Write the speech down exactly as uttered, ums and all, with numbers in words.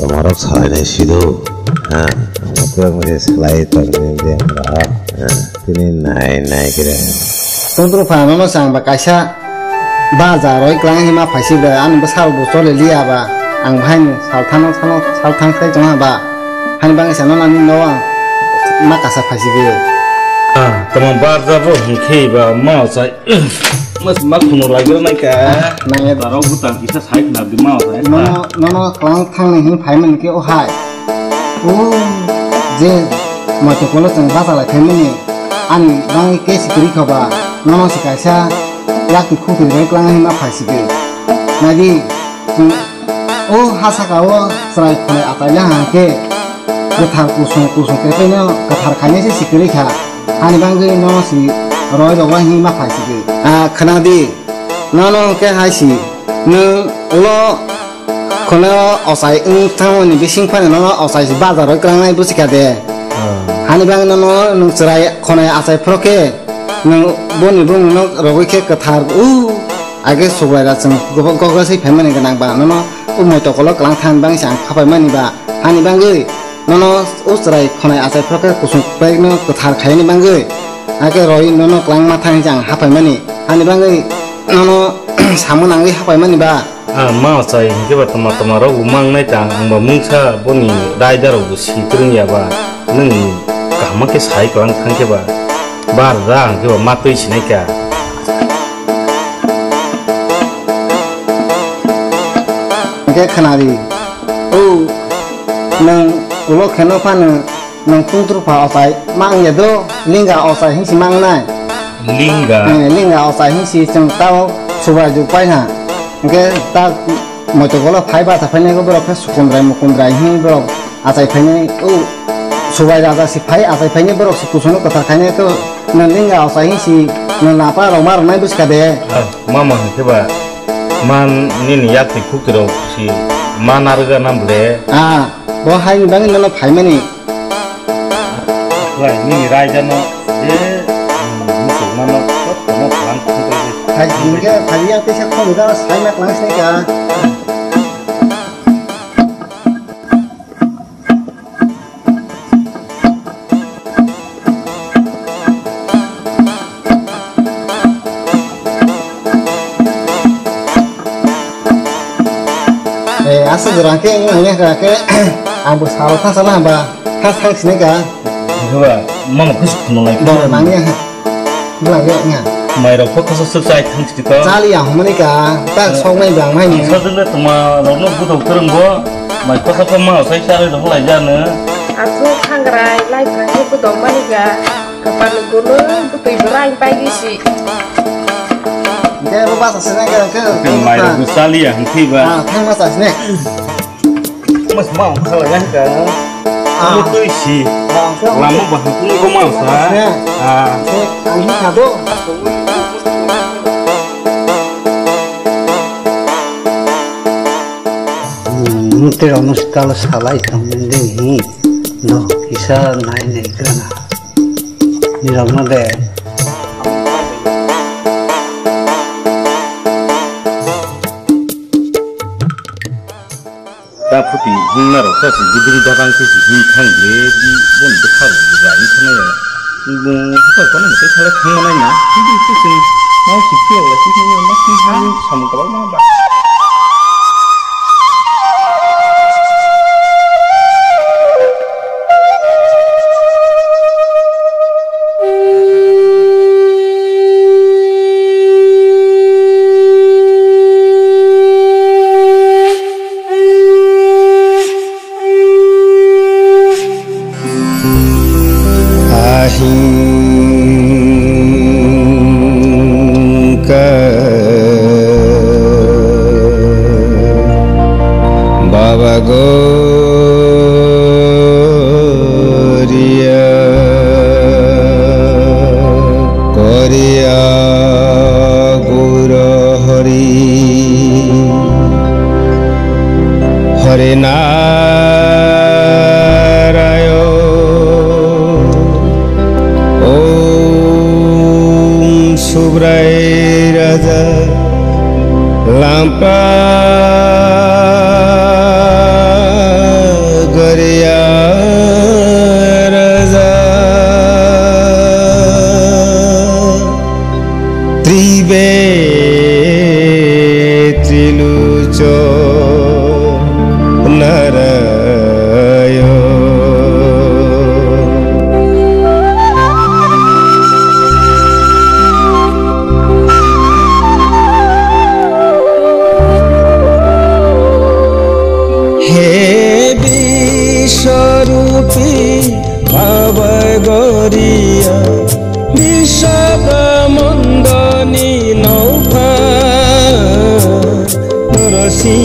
Tomarok salainai sido, ha, ang khe salai tongni de, ha, tini nai, nai khe. Tongtwrwpha, nono chwng ba kaisa baja roi kwlangwi ma phaisi de, ani bwsarok bo choli liya ba, ang bo haino salthano, salthang sai tongha ba, hani bangwi sa nono ani nogo ang ma kasa phaisi de. Ah, tamo barja bo hwnkhe ba ma chai. Mas ma khuno lagir nai ka. Nang ya. Darok butang kisa sai khna di ma chai. Nono, nono kwlang thangni hin phaimani khe o hai. O je moto kolo chwng bacha lai phaimani. Ani bangwi khe sikiri khoba. Nono se kaisa yakni khukri bai kwlang hin ma phai sikiri. Nadi. O ha saka o chwrai khonai achaina hwnkhe kwthar kusung kusung khe tei no kwthar khainai se sikiri kha. Hani bangwi no si roi rogo hwnwi ma phai sikiri. Ah, khna di, nono hwnkhe hai si, nwng ulo khonai o ochai wng thangmani bising phano nono ochai si bazar roi kwlangnai busi kha de. Ah. Hani bangwi nono nwng chwrai khonai achai phro khe nwng boni bumung no rogwi khe kwthar u. Age subraira chwng gogo, gogo se phaimani gwnang ba nono o moitokolo kwlang thani bangwi se ang khapaimani ba hani bangwi nono o chwrai khonai achai phro khe kusung pekno kwthar khaini bangwi age roi nono kwlangma thani se ang hapaimani hani bangwi nono samung nangwi hapaimani ba. Ah, ma chai hwnkhe ba tama tama rok bo mangnai ta ang ba mungsa boni raida rok bo si kwrwng ya ba nwng kaham khe sai kwlang thang khe ba bar da hwnkhe ba ma twi sinai kha. Hwnkhe khwnari, o nwng ulo kheno phano nwng tungtru pha ochai ma wngya do, linga ochai hinsi ma wngnai. Linga? Eh, linga ochai hinsi chwng tao subraijwk paina. Hwnkhe ta moitokolo phai bata phainai borok khe sukundrai mukundrai hinwi borok achai phainai, o subai raja si phai achai phainai borok si kusuno kwthar khainai to nwng linga ochai hinsi nwng napa rok ma rwnai bwskha de. Ah, mama hwnkhe ba man nini yakni khukti rok si ma narwkna bwle. Ah, bo haini bagwi nono phaimani. Lai nini raida no je, um, muchungma no kok kono kalam khum tong de. Hai hingke phai yang tesa khom da sai mak lang sini ka. Eh, asa jora ke nang ya ka ke ang bo salo thasa na ba thas thang sini ka. Ba mama kus khum lai. Ba nang ya. Bwlai ya nya. Mai rok pho khoso suk chai thang sidi ko. Chali ya hwnmani ka, ta sok nai bang mai ni. Sa jeng le tongma rok no buthok kwrwng bo. Mai khoso khe ma sai chali rok lai ja no. Athu khangrai lai phai khe buthok mani ga. Kapal ni gulu butui bwrai pai gi si. Ke bo basa se nai ga ke. Mai rok no chali ya hwn thi ba. Ah, thang ma sa se ne. Mas mau salah kan ka. Ah. Kamu tuh isi. Bang, lama banget tuh kau mau sa. Ah. Ang ini kado. Mungkin kamu sekali salah itu mending hi. No, kisa nai nai kana. Ni ramah deh. Da phuti hwnna rok sa se bidiri da bang se se hwn thang ble di bon bwkha rok rai thang ya. Bung bwkha kono mote thala thang manai na. Bidi se se mau si phiya la si phiya ma si ha samung kabak ma ba. Ahingka Baba Goria Koria Guru Hari Hari Narayan Om Subra Rai Raja Lampa Goria Raja Tribe Trilucho Narayo. He Biswarupi Baba Goria Biswa Brahmandoni Nokha Norosi